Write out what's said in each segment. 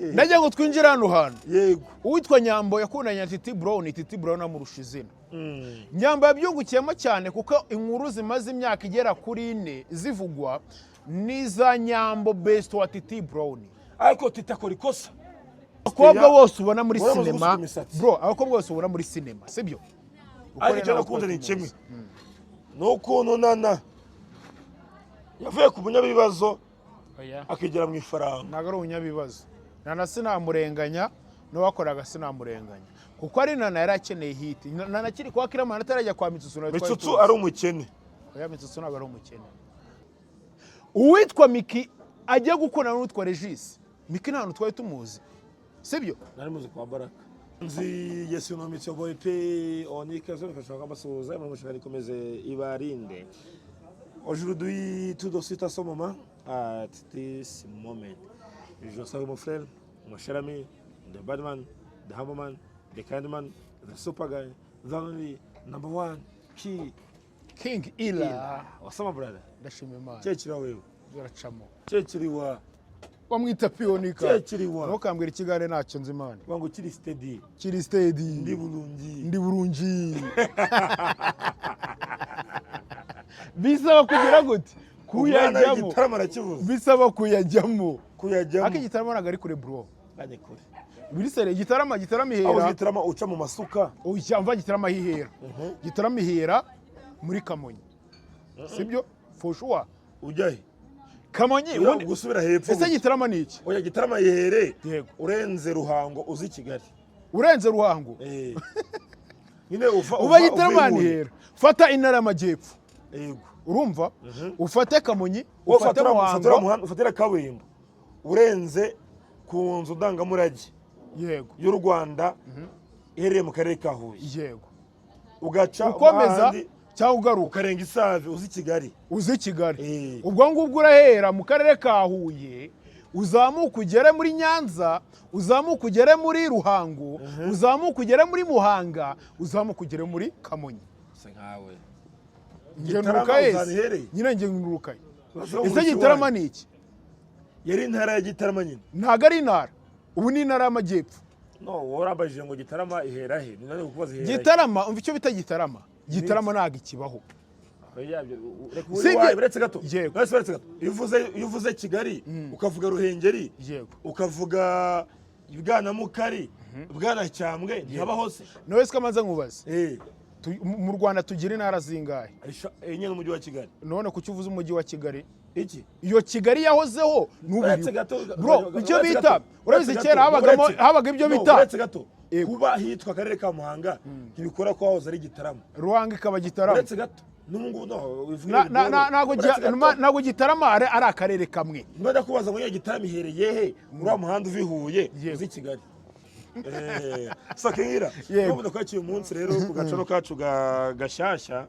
Ndagira ngo twinjire hano hantu. Yego. Uwitwa Nyambo yakundanye na Titi Brown, Titi Brown amurusha izina. Nyambo yabyungukiyemo cyane, kuko inkuru zimaze imyaka igera kuri 4 zivugwa ni iza Nyambo best wa Titi Brown. Ariko Titi akora ikosa. Abakobwa bose ubona muri Uramaze sinema gusuka imisatsi. Bro, abakobwa bose ubona muri sinema, sibyo? Ariko icyo nakunda ni kimwe, ni ukuntu Nana yavuye ku munyabibazo akigera mu ifaranga. Ntabwo ari umunyabibazo. Nana sinamurenganya, n'uwakoraga sinamurenganya, kuko ari Nana yari akeneye hit. Nana akiri kwa Kiramana, atarajya kwa Mitsutsu, nawe twari Mitsutsu tuzi. ari umukene. Oya, Mitsutsu ntabwo ari umukene. Uwitwa Miki ajya gukundana n'uwitwa Regis, Miki nta hantu twari tumuzi, sibyo? Nari muzi kwa Baraka. Nzi yesu no mitso boy pe onika zo nfasha kubasuhuza mu mushaka ikomeze ibarinde. Aujourd'hui, tout de suite, à ce moment, at this moment, je salue mon frère, mon cher ami, the bad man, the humble man, the kind man, the super guy, the only number one key. King Ila. Wasama, brother? Ndashima Imana. Ceciriwa wewe. Biracamo. Ceciriwa. Bamwita Piyonika. Ceciriwa. Ntukambwira ikigare, ntacyo nzi, Imana. Wangu kiri steady. Kiri steady. Ndi bulungi. Ndi burungi. Bisaba kugira gute? Umwana Kuyajyamo. igitaramo arakibuza. Bisaba kuyajyamo. Kuyajyamo. Ariko igitaramo ntabwo ari kure, bro. Bane kure. Birisere Gitarama, Gitarama Aho ihera. Gitarama uca mu masuka. Ujya mva Gitarama hihera. Gitarama ihera muri Kamonyi, sibyo? For sure. Ujya he? Kamonyi Ura ubundi. Gusubira hepfo. Ese Gitarama ni iki? Oya, Gitarama yihere. Yego. Urenze Ruhango uzi Kigali. Urenze Ruhango. Eh. Nyine uva Uba Gitarama uva i Huye. hihera, fata intara y'Amajyepfo. Yego. Urumva, ufate Kamonyi, Wowe ufate ufatira ufatira Muhango. muhanda, ufatira kaburimbo. Urenze ku nzu ndangamurage y'u Rwanda iherereye mu karere ka Huye. Ugaca Ukomeza ahandi, cyangwa ugaruka. Ukarenga Isave uzi Kigali. Uzi Kigali. Eh. Ubwo ngubwo urahera mu karere ka Huye, uzamuka ugere muri Nyanza, uzamuka ugere muri Ruhango, uzamuka ugere muri Muhanga, uzamuka ugere muri Kamonyi. Se nkawe. Njye Gitarama nturuka hese. uzanihereye? Nyine njye nturukayo. Urashobora Ese kugurisha Gitarama iwanyu. ni iki? Yari intara ya Gitarama nyine. Ntabwo ari intara, ubu ni intara y'Amajyepfo. No, wowe urambajije ngo Gitarama ihera he? Ni nari kukubaza ihera he. Gitarama, umva icyo bita Gitarama. Gitarama ntabwo ikibaho. Oya, reka uri Sibyo? iwawe, uretse gato. Yego. Uretse gato. Iyo uvuze Kigali, ukavuga Ruhengeri, ukavuga Bwanamukari, Bwanacyambwe, ntihabaho se? Nawe siko amaze nkubaze. Eh, Mu Rwanda tugira intara zingahe? 4 n'umujyi wa Kigali. None kuki uvuze umujyi wa Kigali? Iki? Iyo Kigali yahozeho n'ubu Uretse iriho. gato, Bro, icyo uretse bita gato, urabizi uretse kera gato, habagamo habaga ibyo no, bita uretse gato. Yego. Kuba hitwa akarere ka Muhanga ntibikora ko hahoze ari Gitarama. Ruhanga ikaba Gitarama. Uretse gato. N'ubu ngubu no wivuga Ntabwo uretse gato. Ntabwo Gitarama ari akarere kamwe. Niba ndakubaza ngo nyine Gitarama ihereye he? Uriya muhanda uva i Huye uzi Kigali. Eh, so Kingira, Yego. n'ubu ndakwakiye uyu munsi rero ku gacano kacu gashyashya.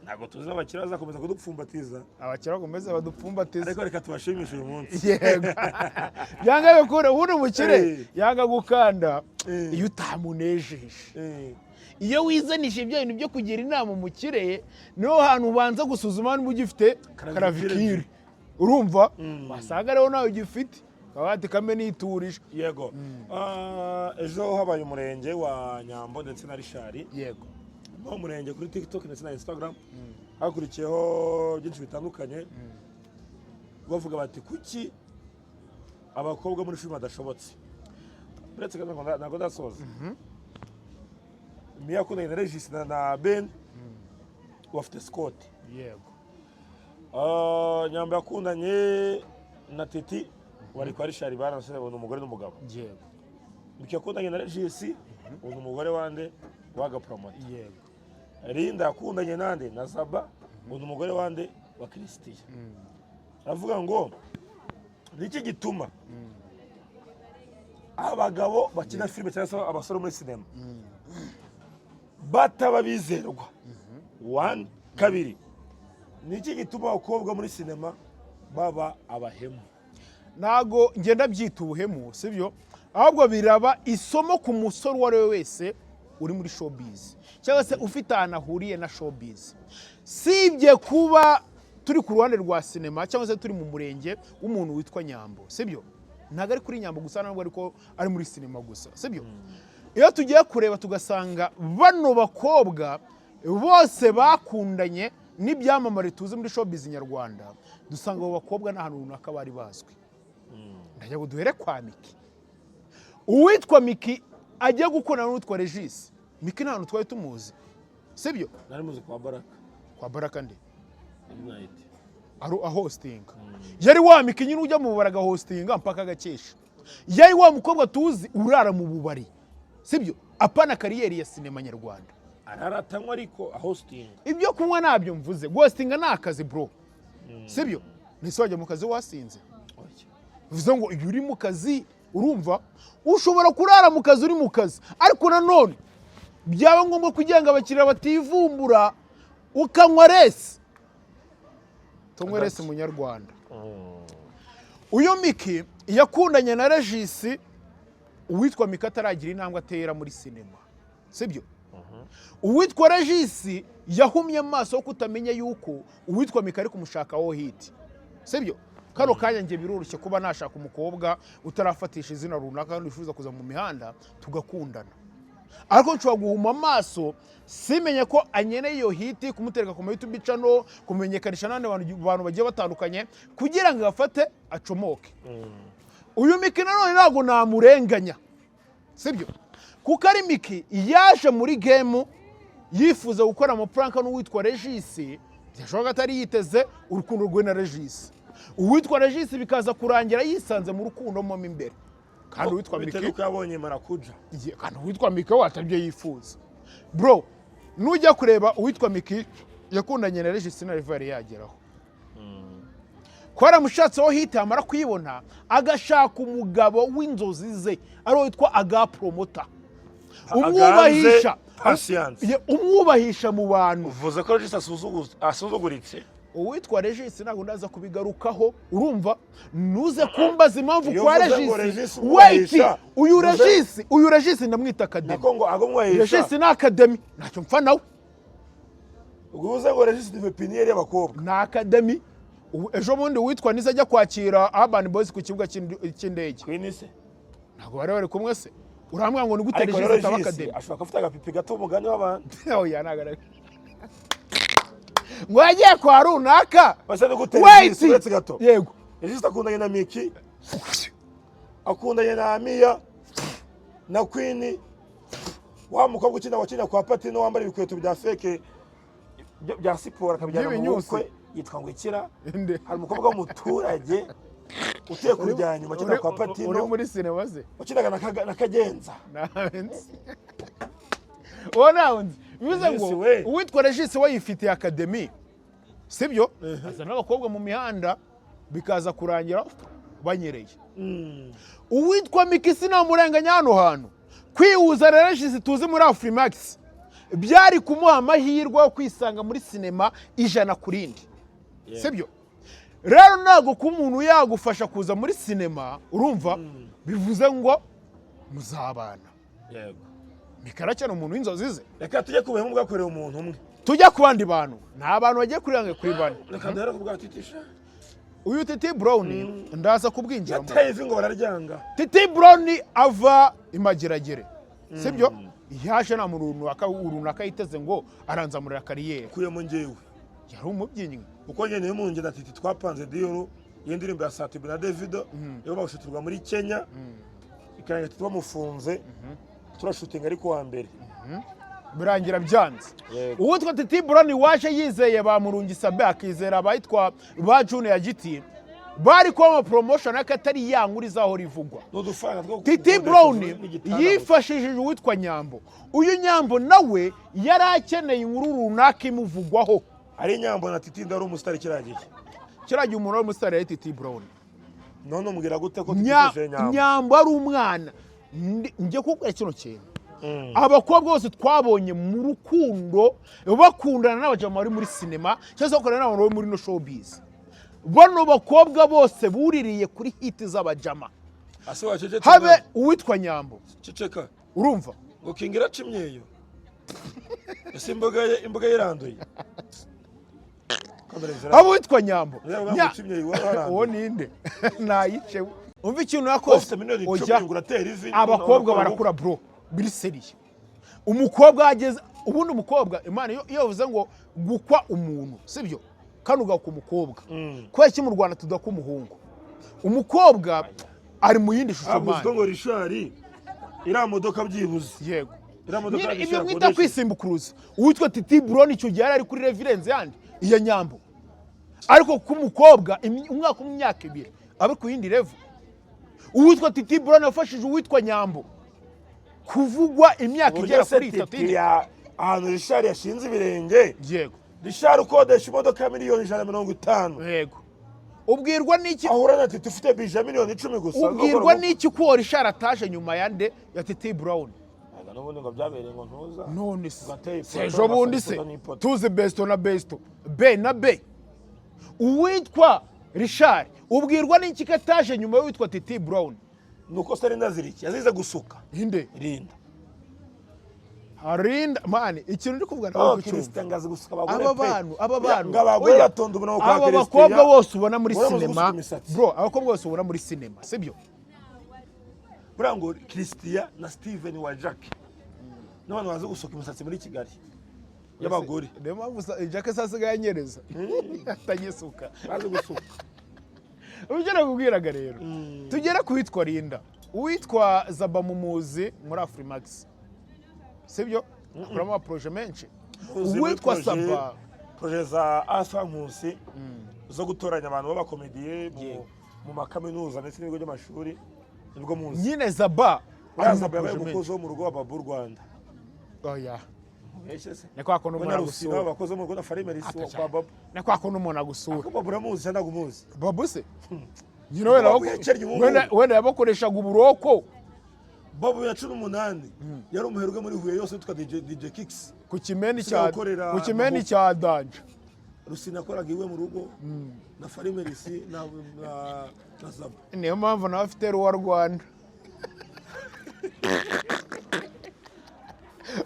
Ntabwo tuzi abakiriya bazakomeza kudupfumbatiza. Abakiriya bakomeze badupfumbatize. Ariko reka tubashimishe uyu munsi. Yego, byanga bikure ubundi umukire yanga gukanda iyo utamunejeje. Iyo wizanisha ibyo bintu byo kugira inama umukire, niho hantu ubanza gusuzuma niba ugifite Karavicure. Karavicure. Urumva, wasanga rero nawe ugifite, ukaba wati kame niturije. Yego. Ah, ejo habaye umurenge wa Nyambo ndetse na Rishari. No murenge kuri TikTok ndetse na Instagram hakurikiyeho byinshi bitandukanye, bavuga bati: "Kuki abakobwa muri filime badashobotse?" Uretse gato, ntabwo ndasoza. Miya yakundanye na Regis na Ben bafite Scott. Ah, Nyambo yakundanye na Titi, bari kwa Richard, baranasore, ni umugore n'umugabo. Miki yakundanye na Regis, ubu ni umugore wande? Wagapromota. Linda yakundanye nande? Na Zaba, ubu ni umugore wande? Wa Christian. Aravuga ngo niki gituma abagabo bakina filime cyangwa se abasore muri sinema bataba bizerwa? One, kabiri, niki gituma abakobwa muri sinema baba abahemu? Ntago ngenda byita ubuhemu, sibyo? Ahubwo biraba isomo ku musore uwo ari we wese uri muri showbiz cyangwa se ufite ahantu ahuriye na showbiz. Sibye kuba turi ku ruhande rwa sinema cyangwa se turi mu murenge w'umuntu witwa Nyambo, sibyo? Ntabwo ari kuri Nyambo gusa, ntabwo ariko ari muri sinema gusa, sibyo? Iyo tugiye kureba tugasanga bano bakobwa bose bakundanye n'ibyamamare tuzi muri showbiz nyarwanda, dusanga abo bakobwa nta hantu runaka bari bazwi. Ndagira ngo duhere kwa Miki. Uwitwa Miki agiye gukundana n'uwitwa Regis, Miki nta hantu twari tumuzi, sibyo? Nari muzi kwa Baraka. Kwa Baraka nde? Night. Ari ahostinga. Yari wa Miki nyine ujya mu bubari agahostinga mpaka agakesha. Yari wa mukobwa tuzi urara mu bubari, sibyo? Apana career ya sinema nyarwanda. Araratanywa ariko ahostinga. Ibyo kunywa ntabyo mvuze. Guhostinga ni akazi, bro, sibyo? Ntise wajya mu kazi wasinze? Bivuze ngo iyo uri mu kazi, urumva, ushobora kurara mu kazi uri mu kazi, ariko nanone byaba ngombwa kugira ngo abakiriya bativumbura ukanywa less. Tunywe less, munyarwanda. Uyu Miki yakundanye na Regis, uwitwa Miki ataragira intambwe atera muri sinema, sibyo? Uwitwa Regis yahumye amaso yo kutamenya yuko uwitwa Miki ari kumushakaho hit, sibyo? Kano kanya njye biroroshye kuba nashaka umukobwa utarafatisha izina runaka kandi wifuza kuza mu mihanda tugakundana, ariko nshobora guhuma amaso simenye ko anyeneye iyo hit, kumutereka ku ma YouTube channel, kumenyekanisha n'abandi bantu bagiye batandukanye kugira ngo afate acomoke. Uyu Miki nanone ntabwo namurenganya, sibyo? Kuko ari Miki yaje muri game yifuza gukora ama prank n'uwitwa Regis, byashoboka atari yiteze urukundo rwe na Regis. Uwitwa Regis bikaza kurangira yisanze mu rukundo mo imbere, kandi uwitwa Bitewe Miki n'uko yabonye marakuja. Kandi uwitwa Miki we atabyo yifuza. Bro, nujya kureba, uwitwa Miki yakundanye na Regis na level yari yageraho ko yaramushatseho hit, yamara kuyibona agashaka umugabo w'inzozi ze ariwe witwa Aga Promoter, umwubahisha. Patience. Umwubahisha mu bantu. Uvuze ko Regis asuzuguritse. Uwitwa Regis ntabwo ndaza kubigarukaho, urumva? Ntuze kumbaza impamvu Iyo kwa uvuze ngo Regis. Regis Wait. umwubahisha, Uyu uvuze- Regis, uyu Regis ndamwita academy. Nako ngo agumwubahisha. Regis ni academy, ntacyo mpfa nawe. Ubwo uvuze ngo Regis ni pépinière y'abakobwa. Ni academy. Ejo bundi uwitwa Niza ajya kwakira Urban Boys ku kibuga cy'indege. Queen se? Ntabwo bari kumwe se? Urambwira ngo ni gute Ariko Regis rero ataba Regis academy? ashobora kuba afite agapipi gato, umugani w'abantu. Oya, ntabwo ari ngo yagiye kwa runaka. Basa ni gute? Wait. Regis, uretse gato. Yego. Regis akundanye na Miki, akundanye na Amiya na Queen, wa mukobwa ukina wakina kwa Patino, wambara ibikweto bya fake bya siporo akabijyana mu By'ibinyusi. bukwe, yitwa ngo ikira. Nde? Hari umukobwa w'umuturage utuye kurya nyuma akina kwa Uri Patino, muri sinema se? wakinaga na Kagenza. Ntawe nzi uwo, ntawe nzi. Bivuze Regis ngo we. uwitwa Regis we yifitiye academy, sibyo? Azana n'abakobwa mu mihanda, bikaza kurangira banyereye. Uwitwa Miki sinamurenganya hano hantu. Kwihuza na Regis tuzi muri Afrimax byari kumuha amahirwe yo kwisanga muri sinema 100%, sibyo? Rero ntabwo kuba umuntu yagufasha kuza muri sinema, urumva, bivuze ngo muzabana. Miki aracyari umuntu w'inzozi ze. Reka tujye ku buhemu bwakorewe umuntu umwe. Tujya ku bandi bantu, ni abantu bagiye kuranga kuri bane. Reka duhere ku bwa Titisha. Uyu Titi Brown ndaza kubwinjiramo. Yateye ivi ngo bararyanga. Titi Brown ava imageragere, sibyo? Yaje nta muntu runaka yiteze ngo aranzamurira career. Kuyemo njyewe. Yari umubyinnyi. Kuko njye niyo mu na Titi twapanze deal y'indirimbo ya Satibu na Davido yo gushutirwa muri Kenya, ikarangira Titi bamufunze, turashutinga ariko wa mbere. Birangira byanze. Yego. Uwitwa Titi Brown waje yizeye ba Murungi Sabe, akizera abayitwa ba Junior Giti, bari kuba ama promotion ariko atari ya nkuru izahora ivugwa. N'udufaranga two Titi gukodesha Brown n'igitanda. yifashishije uwitwa Nyambo. Uyu Nyambo nawe yari akeneye inkuru runaka imuvugwaho. Ari Nyambo na Titi, ndari umusitari kiriya gihe. Kiriya gihe umuntu wari umusitari yari Titi Brown. None umubwira gute ko Titi yifashishije Nyambo? Nyambo ari umwana. Njye kukubwira kino kintu, abakobwa bose twabonye mu rukundo bakundana n'abajama bari muri sinema cyangwa se bakundana n'abantu bari muri no showbiz, bano bakobwa bose buririye kuri hit z'abajama. Ase wacecetse? Habe uwitwa Nyambo. Ceceka. Urumva? Ngo kingira aca imyeyo, ese imboga ye, imboga ye iranduye? Habe uwitwa Nyambo. Guca imyeyo, wowe waranduye. Uwo ninde? Nayice. Umva ikintu yakoze. Ufite miliyoni 10 Ojya. ngo uratera ivi. Abakobwa barakura, bro, biri sérieux. Umukobwa ageze ubundi, umukobwa, Imana, iyo bavuze ngo gukwa umuntu, sibyo? Kandi ugakwa umukobwa, kubera iki mu Rwanda tudakwa umuhungu? Umukobwa ari mu yindi shusho. Ntabwo Man. ngo Richard iriya modoka byibuze, Yego. iriya modoka Nyine Richard ibyo mwita akodesha. kwisimbukuruza, uwitwa Titi Brown icyo gihe yari ari kuri level irenze yandi iya Nyambo, ariko ku mukobwa umwaka umwe, imyaka 2, aba ku yindi level. Uwitwa Titi Brown yafashije uwitwa Nyambo kuvugwa imyaka Uburyo igera se kuri 3 Titi 4. Ahantu Richard yashinze ibirenge, Yego. Richard ukodesha imodoka ya miliyoni 150, Yego, ubwirwa n'iki? ahura na Titi ufite budget ya miliyoni 10 gusa. Ubwirwa n'iki ko Richard ataje nyuma ya nde? Ya Titi Brown. N'ubundi ngo byabereye ngo ntuza. None se Gateye ifoto, se ejo bundi se ifoto n'ipoto. tuzi besto na besto B na B. Uwitwa Richard ubwirwa n'iki ko ataje nyuma y'uwitwa Titi Brown? Nuko se Rinda ziriki yazize gusuka. Inde? Rinda. Harinda, man, ikintu ndi kuvuga nawe Oh, kucyumva. Christian ngazi gusuka abagore Aba pe. bantu, aba bantu, Ngo abagore oya, batonda umurongo kwa aba Christian. bakobwa bose ubona muri Bora muzi sinema, gusuka imisatsi. bro, abakobwa bose ubona muri sinema, sibyo? Buriya ngo Christian na Steven wa Jack n'abantu bazi gusuka imisatsi muri Kigali y'abagore. Niyo mpamvu Jack se asigaye anyereza atagisuka. Bazi gusuka. Ibyo nakubwiraga rero, tugere ku witwa Linda. Uwitwa Zaba mumuzi muri Afrimax, sibyo? Akoramo amaprojets menshi. Muzi muri Uwitwa Saba projet za Arthur Nkusi zo gutoranya abantu b'abakomediye mu makaminuza ndetse n'ibigo by'amashuri, nibwo muzi. Nyine Zaba Buriya ari mu Zaba yabaye maprojets menshi. umukozi wo mu rugo wa Babu Rwanda. Oya. Ubeshye se? Ni kwa kuntu We umuntu na Rusine, agusura. abakozi bo mu rugo na Farimerisi kwa Babu. Ni kwa kuntu umuntu agusura. Ko Babu uramuzi cyangwa ntabwo umuzi? Babu se nyine wenda Babu yakennye ubu ngubu. wenda yabakoreshaga uburoko. Babu 2018 yari umuherwe muri Huye yose witwa DJ Kicks. Ku kimeni Usigaye cya ukorera ku kimeni Babu. cya danje. Rusine yakoraga iwe mu rugo na Farimerisi na Zaba. Niyo mpamvu nawe afite ruwa Rwanda,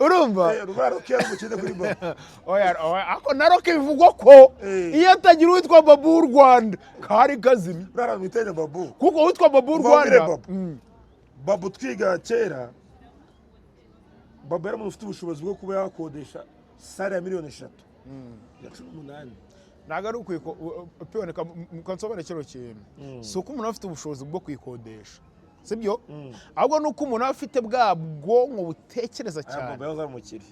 urumva? Rubara Rocky yari umukene kuri Babu. Oya, oya, ako na Rocky bivugwa ko iyo atagira uwitwa Babu w'u Rwanda kari kazimye. Rara mwitende Babu. Kuko uwitwa Babu w'u Umva wambwire. Rwanda. Babu. Babu twiga kera, Babu yari umuntu ufite ubushobozi bwo kuba yakodesha salle ya miliyoni 3 ya 18. Ntabwo ari ukwiko piyone kansobane kino kintu. Si uko umuntu aba afite ubushobozi bwo kuyikodesha, sibyo? Ahubwo ni uko umuntu aba afite bwa bwonko butekereza Aya cyane. Babu yahoze ari umukire.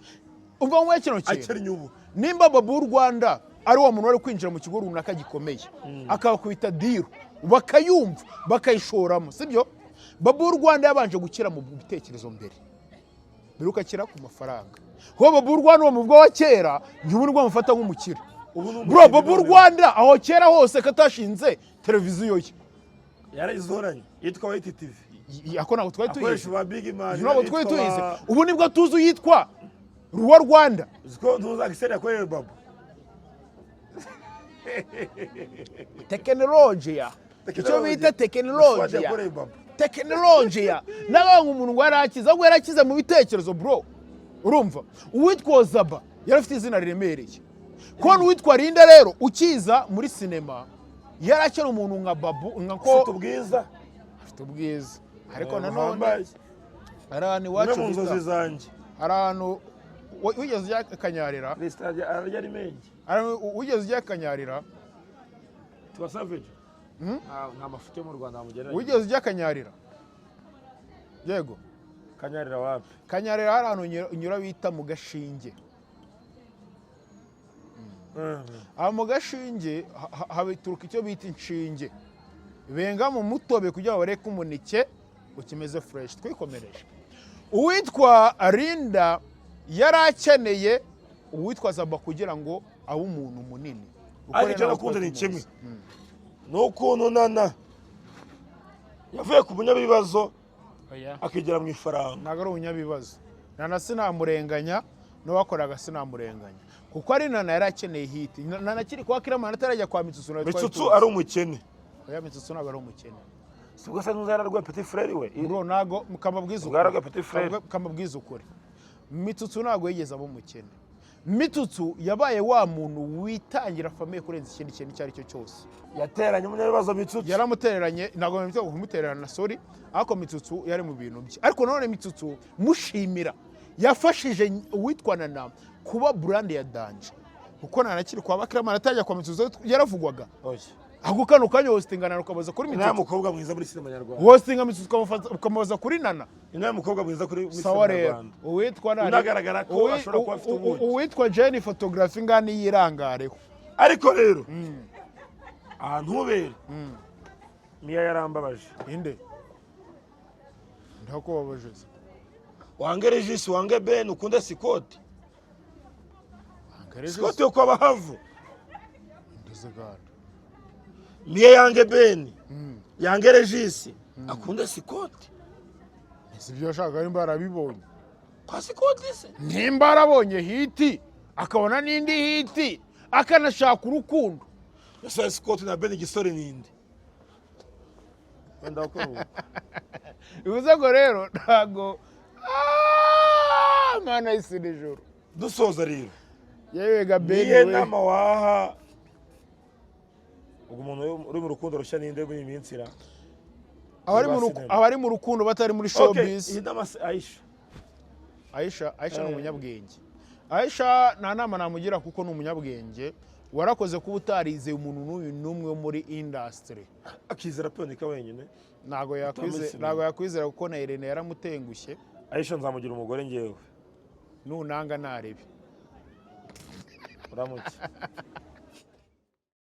Umva nk'uwe kino kintu. Akennye ubu. Nimba Babu w'u Rwanda ari wa muntu wari kwinjira mu kigo runaka gikomeye akabakubita deal bakayumva bakayishoramo, sibyo? Babu w'u Rwanda yabanje gukira mu bitekerezo mbere, mbere ukakira ku mafaranga. Kuko Babu w'u Rwanda uwo muvuga wa kera, njye ubu nibwo bamufata nk'umukire. Ubu ni Bro, umukire Babu w'u noneho. Rwanda aho kera hose katashinze televiziyo ye. Yarayizoranye yitwa White TV. Ako ntabwo twari tuyizi. Akoresha ba Big Man. Ntabwo twari tuyizi. Ubu nibwo tuzi uyitwa Ruwa Rwanda. Uziko ntuza Axel yakoreye Babu. Tekinolojiya, icyo bita Fuad tekinolojiya. yakoreye Babu. Tekinolojiya nawe ngo umuntu ngo yarakize, ahubwo yarakize mu bitekerezo, bro. Urumva uwitwa Zaba yari afite izina riremereye. Kubona uwitwa Linda rero ukiza muri sinema yari akiri umuntu nka Babu, nka ko Ufite ubwiza. Afite ubwiza, ariko nanone buhambaye. Hari ahantu Imwe iwacu mu nzozi bita zanjye. Hari ahantu wigeze ujya Kanyarira? Perezida ararya ari menshi. Hari ahantu wigeze ujya Kanyarira? Tuba savage. Nta mafuti yo mu Rwanda wamugereranya. Wigeze ujya Kanyarira? Yego. Kanyarira wapi? Kanyarira hari ahantu unyura bita mu Gashinge. Aho mu Gashinge habituruka icyo bita inshinge benga mu mutobe kugira ngo bareke umuneke ukimeze fresh. Twikomereje. Uwitwa Linda yari akeneye uwitwa Zaba kugira ngo abe umuntu munini. Kuko Ariko rero icyo ntabwo nakunze twari ni kimwe. tumuzi. Ni ukuntu Nana yavuye ku munyabibazo Oya. akigera mu ifaranga. Ntabwo ari umunyabibazo. Nana sinamurenganya, n'uwakoraga sinamurenganya, kuko ari Nana yari akeneye hit. Nana akiri kwa Kiramana atarajya kwa Mitsutsu nawe twari Mitsutsu tuzi. ari umukene. Oya, Mitsutsu ntabwo ari umukene. Si ubwo se ntuza yararwaye petit frère we? Bro, ntago kamabwiza Ubwo yararwaye petit frère. Kamabwiza ukuri, Mitsutsu ntabwo yigeze aba umukene. Mitsutsu yabaye wa muntu witangira famille kurenza ikindi kintu icyo ari cyo cyose. Yateranye umunyabibazo Mitsutsu. Yaramutereranye, ntabwo Mitsutsu kumutererana, sorry, ariko Mitsutsu yari mu bintu bye. Ariko nanone Mitsutsu mushimira, yafashije uwitwa Nana kuba brand ya danger, kuko Nana akiri kwa Bakiramana atajya kwa Mitsutsu yaravugwaga. Oya. Ahubwo kano kanya hostinga Nana ukabaza kuri Ni Mitsutsu. mukobwa mwiza muri sinema nyarwanda. Hostinga Mitsutsu ukamubaza kuri Nana. Ni nawe mukobwa mwiza kuri muri Sawa. sinema Rero nyarwanda. uwitwa Nana Unagaragara ko ashobora kuba afite ubuki. Uwitwa Jenny Photography ngani yirangareho. Ariko rero ahantu hubere Miya yarambabaje. Inde ndakubabaje se? Wange Regis, wange Ben, ukunde Sikoti. Sikoti yo kwa Bahavu. Ndeze ganda. Miya yange Ben, yange Regis, akunde Sikoti. Si ibyo yashakaga nimba yarabibonye. Kwa Sikoti se? Nimba yarabonye hit, akabona n'indi hit, akanashaka urukundo. Ese Sikoti na Ben igisore ninde wenda gukora ubu? Bivuze ngo rero ntabwo. Ah, mwana y'isi nijoro. Dusoza rero, yewe ga Ben niye we. Nama waha ubwo umuntu uri mu rukundo rushya ninde muri iyi minsi ra? Rwa sinema. Abari mu rukundo batari muri Okay, showbiz. iyi nama se Aisha. Aisha, Aisha ni Eh. umunyabwenge. Aisha nta nama namugira kuko ni umunyabwenge. Warakoze kuba utarizeye umuntu n'uyu n'umwe wo muri industry. Akizera Pionika wenyine. Ntabwo yakwize Utameze. Ntabwo yakwizera kuko na Irene yaramutengushye. Aisha nzamugira umugore ngewe. Nunanga narebe. Uramutse.